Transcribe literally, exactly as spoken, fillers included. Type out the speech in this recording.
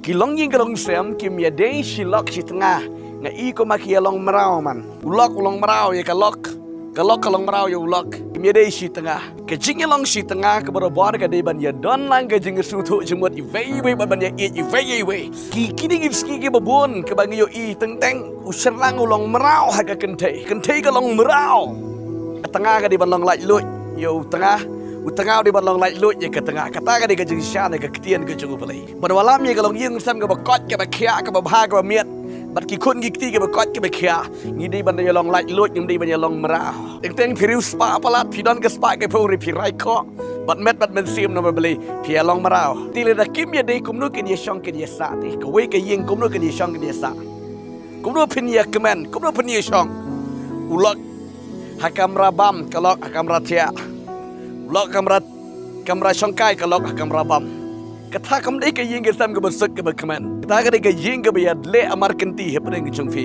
Ki longïing ki longsem kim ïadei shi lok shi tnga. Nga i kumba ki ïalong mraw man. U lok u long mraw ïa ka lok. Ka lok ka long mraw ïa u lok. Kim ïadei shi tnga. Ka jingïalong shi tnga ka barabor ka dei ban ïadon lang ka jingsngewthuh jingmut iwei iwei bad ban ïaieit iwei ïa iwei. Ki kine ki sngi kiba bun kiba ngi ïohi teng teng u shynrang u long mraw ha ka kynthei. Kynthei ka long mraw. Ka tnga ka dei ban long laitluid ïa u tnga. U tnga u dei ban long laitluid ïa ka tnga. Kata ka dei ka jingshisha na ka ktien ka jong U Blei. Bad wallam ïa ka longïing longsem kaba koit kaba khiah kaba bha kaba miat. Bad ki khun ki kti kaba koit kaba khiah. Ngi dei ban ïalong laitluid, ngim dei ban ïalong mraw. Teng teng phi riewspah palat, phi don ka spah ka phew ruh phi rai khoh. Bad met bad mynsiem namar balei phi ïalong mraw. Te lada kim ïadei kumno kin ïashong kin ïasah te. Kawei ka ïing kumno kin ïashong kin ïasah. Kumno phin ïakmen, kumno phin ïashong. U lok ha kamra bam, ka lok ha kamra thiah. U lok kamra, kamra shongkai, ka lok ha kamra bam. Kata kam dei ka ïing ka sem kaba suk kaba kmen. Kata ka dei ka ïing kaba ïadei amar kynti hapdeng ka jong phi.